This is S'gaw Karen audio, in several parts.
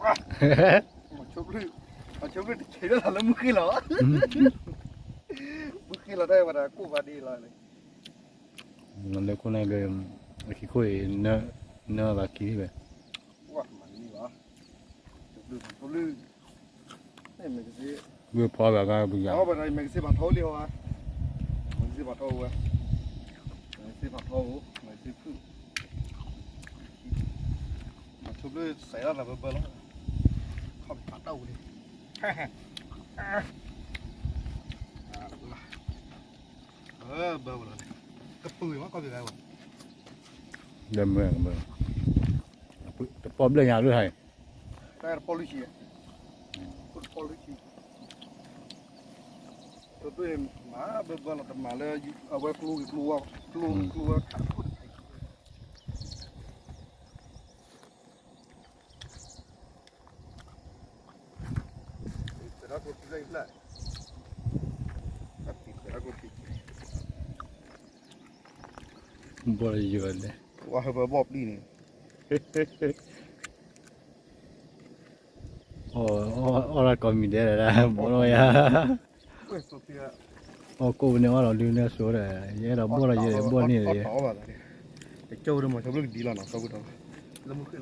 မီၤဆိဘျုၣ်, မီၤဆိဘျုၣ်တဆံးလၢလၢမုၢ်ဃ့ၢ်လီၤ, မုၢ်ဃ့ၢ်လီၤတၢ်ဝဲဒၣ်ကိၣ်ဘၣ်ဒ့လီၤ, လၢခိၣ်န့ၣ်ဘျီ, အခံခိၣ်အံၤ, နၢသးခံဘၣ်, မၤန့ၢ်ဘၣ်, မီၤဆိဘျုၣ်, ဝ့ၢ်ဖီဘၣ်ဂၤပယၤ, မ့ၢ်ကစ့ဖးထီလံဟီ, မ့ၢ်ကစ့ဖးထီဝဲ, မ့ၢ်ကစ့ဖးထီ, မ့ၢ်ကစ့ဖုၣ်, မီၤဆိဘျုၣ်စဲးလီၤနၤဘၢဘၢလီၤ, ခီၣ်ဖးတၢ်ဝံၤန့ၣ်, ဘၢဘၢလီၤန့ၣ်, ကပုၢ်မးခီၣ်ဖးဝဲ, တပီၢ်ဘျဲၣ်ညါလၢဟဲ, တပီၢ်လွံၢ်ဆံ, တပီၢ်လွံၢ်ဆံ, တပီၢ်မၤဘၢဘၢလီၤ တမၤလၢအဝဲကျိဂ့ၤကျိဝါ, ကျိကျိဝါခးခိၣ်တဖၣ် ဘီၣ်ယိၤလဲၣ်, ဝါဟဲပဘီၣ်ပျံၢ်န့ၣ်, အီၣ်လၢကိးမံၤဒဲးဒၣ် ဘီၣ်လီၤယၤ, အီၣ်ကိးပန့ၣ်အီၣ်လီၤဒုးန့ၣ်အစိဒီး ယအဲၣ်ဒိးဘီၣ်လီၤယဲ ဘီၣ်န့ၣ်, တကၠိဒီးမီၤဆိဘျုၣ်ကဒံလီၤနီၤ သီကူဒီး, လၢမုၢ်ဃ့ၢ်လီၤပှၤ, ဆ့ကၤဒ်မ့ၢ်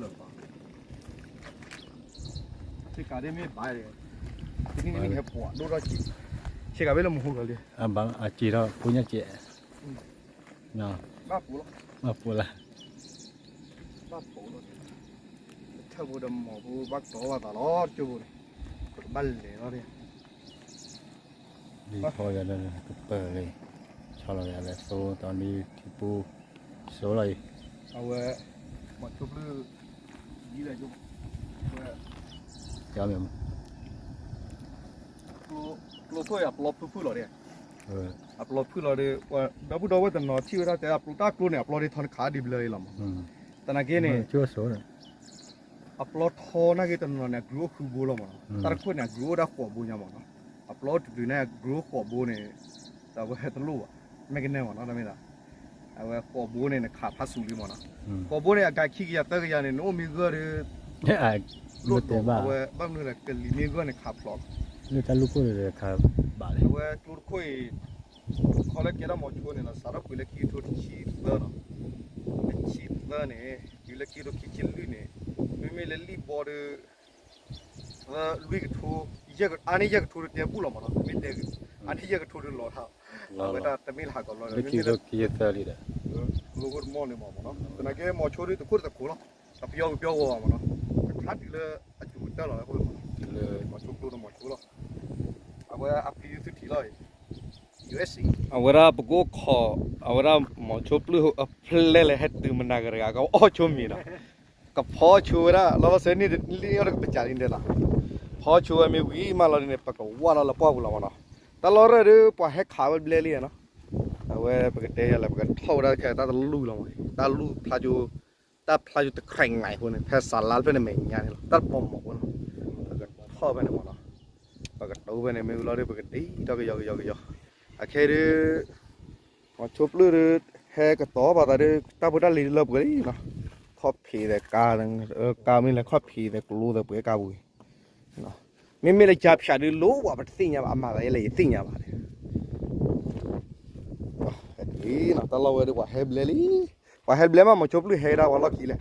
ဘၣ်, တနံၣ်တနံၣ်ဟဲပှၤဒိၣ်ထီၣ်စ့, ဆ့ကၤဘ့ၣ်လၢမူခိၣ်လီၤလံ, အစ့ထီၣ်ဖိညၣ်စဲး, ဘၣ်ပူၤလီၤ, ဘၣ်ပူၤလီၤ, ဘၣ်ပူၤလီၤ, ထၢၣ်ဖိဒီးမီၤဖိဘၣ်ကတီၤဘၣ်သးလီၤ တကၠိဖိန့ၣ်, ပကဘၣ်လဲၤလီၤ, လံဖီယၤလၢကပၢၢ်လံ, ဆီလီၤယၤလၢသိတနံၣ်ထံပူ, စိလီၤအံၤ, အဝဲ, မီၤဆိဘျုၣ်, ဒ်လဲၣ်, ကျိခိၣ်အံၤအပျီဖုၣ်ဖုၣ်လီၤဒၣ်, အပျီဖုၣ်လီၤဒီး, ဒီပုၢ်ဒီဝဲၢ်တနီၤထံၣ်ဝဲဒၣ်တဲ အပျီတၢ်ကျိန့ၣ် အပျီဒ်ထီန့ၣ်ခးဒ်ဘျၢအံၤလီၤမး, သနာ်က့န့ၣ် အပျီထီနာ်က့တနီၤန့ၣ် အကြုးအိၣ်ဃုဘိလီၤမးနီၤ, တၢ်တခိၣ်န့ၣ် အကြုးအိၣ်ဒၣ်ဃိးဘိညါမးနီၤ, အပျီတဒုန့ၣ် အကြုးအိၣ်ဃိးဘိန့ၣ်, တၢ်ဝဲတလိၣ်ဘၣ်, မ့ၢ်ကနဲမးနီၤ တမ့ၢ်ဒၣ်, အဝဲဃိးဘိန့ၣ် နခးဖးစူၤလံမးနီၤ, ဃိးဘိန့ၣ် အကၤခံကယၤသၢကယၤန့ၣ် နအိၣ်မ့ၢ်ဂၢၢ်ဒီး, လိၣ်ဒိးအဝဲဘၣ်မနုၤလဲၣ် ကလံၤမ့ၢ်ဂၢၢ်န့ၣ်ခးဖျိးလီၤ, လၢတၢ်လူၢ်ခိၣ်န့ၣ်ခးဘၣ်လဲၣ်, အဝဲကျိတခိၣ်အံၤ ခီလၢကဲထီၣ်မီၤဆိန့ၣ်နီၤ စးထီၣ်ကွံာ်လၢခံကထိတဆံသၢနီၤ, တဆံသၢန့ၣ် တုၤလၢခံကထိခံဆံလွံၢ်န့ၣ်, မ့မ့ၢ်လၢလံၣ်ဘီဒီး, လွံၢ်ကထိ, အါန့ၢ်ယဲၢ်ကထိဒီးတဲဘူၣ်လီၤမးနီၤ, မ့ၢ်တဲ, အါန့ၢ်ယဲၢ်ကထိဒီးလီၤထါ, အဝဲဒၣ်တမ့ၢ်လၢဟးကီးလီၤ, မ့ၢ်ခံကထိခံဆံသၢလံဒီး, ကျိခိၣ်တမီၢ်န့ၣ်မးနီၤ, သနာ်က့မီၤဆိဒ်တခိၣ်တသကိးလီၤ, တပယီၤကပယီၤဂီၤဘၣ်မးနီၤ, တခါတုၤလၢအစူၤကတၢၢ်လီၤ, မီၤဆိကျိဒီးမီၤဆိလီၤ, အဝဲအပျံၤသုထံၣ်လီၤ အံၤ အဝဲဒၣ်ပကအိၣ်ခိး, အဝဲဒၣ်မီၤဆိပျုၢ်အဖျဲၣ်လဲၣ် ဟဲတုၤမနၤကတဂၤ ကအီၣ်ဆိမ့ၤနီၤ, ကဖီဆိဝဲဒၣ် လီၤလီၤဆဲးန့ၣ် လံၣ်အီၣ်တကပစးလံဒဲးလီၤ, ဖီဆိဝဲမ့ၢ်ဝံၤမးလီၤဒ်န့ၣ် ပကဝၢ်လီၤလၢပှၢ်ပူၤလီၤမးနီၤ, တၢ်လီၢ်ရၢၢ်ဒီး ပှၤဟဲခးဝဲဘျဲလံနီၤ, အဝဲပကတဲယၤလၢ ပကထီၣ်ဝဲဒၣ်ခဲတၢ်တလူၢ်လီၤမး, တၢ်လူၢ်ဖျါကၠိ တၢ်ဖျါကၠိတခရဲးငါအဃိန့ၣ် ဖဲစးလါဖျၢၣ်န့ၣ်မဲာ်ညါန့ၣ်လီၤ, တၢ်တပီၤမီၤဖိန့ၣ်, ပကထီၣ်ဖဲန့ၣ်မးနီၤ, ပကတိၤဖဲန့ၣ်မ့ၢ်ဝံၤလီၤဒီး ပကဒံးထီၣ်ကယီကယီကယီ, အခဲဒီး, မီၤဆိပျုၢ်ဒီး, ဟဲကတီၤဘၣ်သးဒီး တၢ်ဖိတၢ်လံၤလၢပှဲၤလံနီၤ, ခီၣ်ဖံးသဲးကါ, ကါမ့ၢ်လဲၤခီၣ်ဖံးသဲးကျိသဲးပှဲၤကါပူၤ, မ့မ့ၢ်လၢကၢဖၠးဒုးလိၣ်ဝဲ ပတသ့ၣ်ညါဘၣ် အမၤသးယဲလဲၣ် ယသ့ၣ်ညါဘၣ်န့ၣ်, တၢ်လီၢ်ဝဲဒီး ပှၤဟဲဘျဲလံ, ပှၤဟဲဘျဲမး မီၤဆိပျုၢ်ဟဲဒၣ်ပှၤလီၢ်ခံလဲၣ်,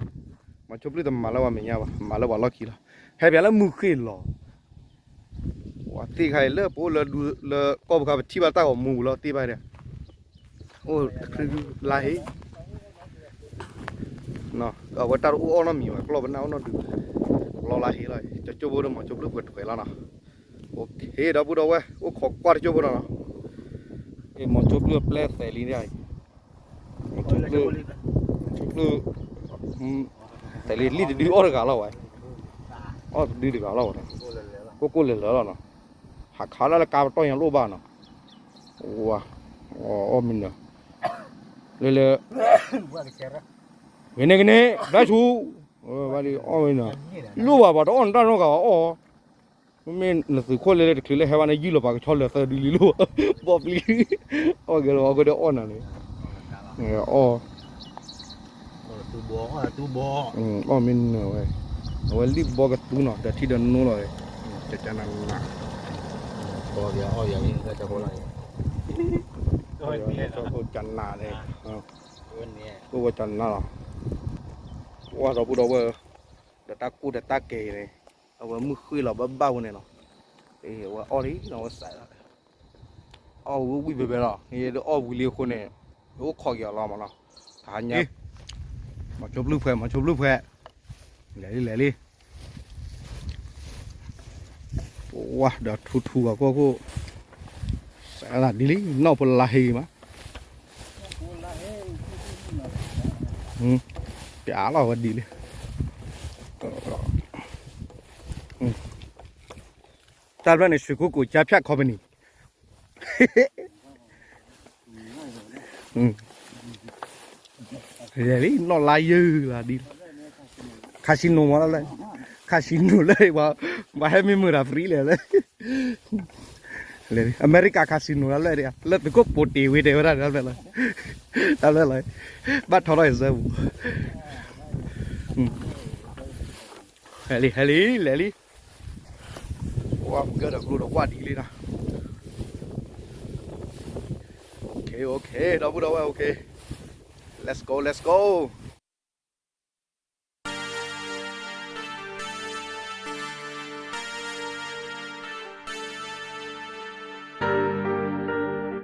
မီၤဆိပျုၢ်တမၤလၢပှၤမဲာ်ညါဘၣ် မၤလၢပှၤလီၢ်ခံလီၤ, ဟဲပၠးလၢမုၢ်ဃ့ၢ်လီၤ ပှၤသ့ၣ်ခါအံၤလၢပအိၣ်လၢ လၢကီၢ်ပူၤခါ ပထံၣ်ဘၣ်တၢ်ဂီၤမူပူၤလီၤ သ့ၣ်ဘၣ်ဒီး, အိၣ်တချုးလါဟ့, အဝဲတၢ်တအိၣ်အီၣ်နီတမံၤဘၣ် ကျီၢ်ပနၢ်အိၣ်နီတဒု, လီၤလါဟ့လီၤ ကၠီကၠိဖိဒီးမီၤဆိပျုၢ်ပှဲၤထွဲလီၤနီၤ, အိၣ်ခ့ဒီပုၢ်ဒီဝဲၢ် အိၣ်ခိးကွၢ်တကၠိဖိဒီးနီၤ, မီၤဆိပျုၢ်ပျဲသဲးလံန့ၣ် ဆိပျုၢ်, သဲးလံလံၣ်တဒုအီၣ်တဂၤလီၤဝဲ, အီၣ်တဒုတဂၤလီၤဝဲ, ကိၢ်ကိၢ်လၢာ်လၢာ်လီၤနီၤ, ဟးခးဒၣ်လၢကါပတီၢ်ညါလိၣ်ဘၣ်နီၤ, ဝါ, အီၣ်မ့ၢ်နၢၤ, လၢလၢ, ဂ့ၤန့ၣ်ဂ့ၤန့ၣ် ဘၣ်ဆူ, ဘၣ်ဒီးအီၣ်မ့ၢ်နၢၤ, လိၣ်ဘၣ်ပှၤတအီၣ်နတၢ်နီတဂၤဘၣ်အီၣ် မ့မ့ၢ်နသုးခိၣ်လဲၤလၢတချုးလၢဟဲဘၣ်န့ၣ် ယုၢ်လီၤပှၤကဆီလၢာ်သၢဒုလံလိၣ်, ဘီၣ်ပျံၤ, အီၣ်ဂဲၤလီၤအီၣ်ကဒီးအီၣ်နၤန့ၣ်, အီၣ်, အီၣ်မ့ၢ်နၢၤဝဲ, အဝဲလံၣ်ဘီကသူနီၤ ဒီးထံဒီးနိလီၤ, ကကနးနး, ကီၢ်ပယီၤအီၣ်ယၤလံ ကၢ်ကၢ်ဖိလီၤ, ကီၢ်ပယီၤကၢ်ကၢ်ဖိကနးန့ၣ်, အိၣ်ဝဲကနးလီၤ, ဝါဒီပုၢ်ဒီဝဲၢ်, ဒီးတၢ်ကူၣ်ဒီးတၢ်ကဲၤအံၤန့ၣ်, အဝဲမုၢ်ဃ့ၢ်လီၤဘၣ်ဘၣ်ဝဲန့ၣ်နီၤ, အဝဲအီၣ်လံနီၤ ဝဲစး အီၣ်ဝံၤဝံၤဖဲဖဲလီၤ, ယဒုးအီၣ်ဝံၤလံအဃိန့ၣ်, ယအိၣ်ခိးက့ၤအီၤလီၤမးနီၤ, တဟါညါ, မၤဆိဘျုၢ်ဖဲ မၤဆိဘျုၢ်ဖဲ, လဲၤလံလဲၤလံ, ဝါဒီးထူထူဘၣ်ခိၣ်ခိၣ်, စးဒ်လံ နီၢ်ဖိလါဟ့မး, ပျးလီၤဝဲဒ်လံ, တၢ်ဖျၢၣ်န့ၣ် ရွှေကုက္ကို ကြားဖြတ် company လဲၤလံ နီၢ်လါယုၢ်လီၤဒ်, casino မ့ၢ်လၢလဲၣ်, casino လၢ ပှၤဟဲမ့ၢ်မုာ်တၢ် free လဲၣ်လၢ, လဲၤလံ အမဲရကၤ casino လၢလဲၣ်, လၢသုးခိၣ်ပိာ်တ့ၢ်ဝ့ၤတဲဝဲဒၣ်တၢ်ဖျၢၣ်လီၤ, တၢ်ဖျၢၣ်လီၤ, ဘၣ်ထီထီၣ်အံၤစဲပူၤ, ဟဲလံ ဟဲလံ လဲၤလံ, ဝါပကၢၢ်ဒီးကျိဒီးဝါဒ်လံနီၤ, okay okay ဒီပုၢ်ဒီဝဲၢ် okay, let's go let's go.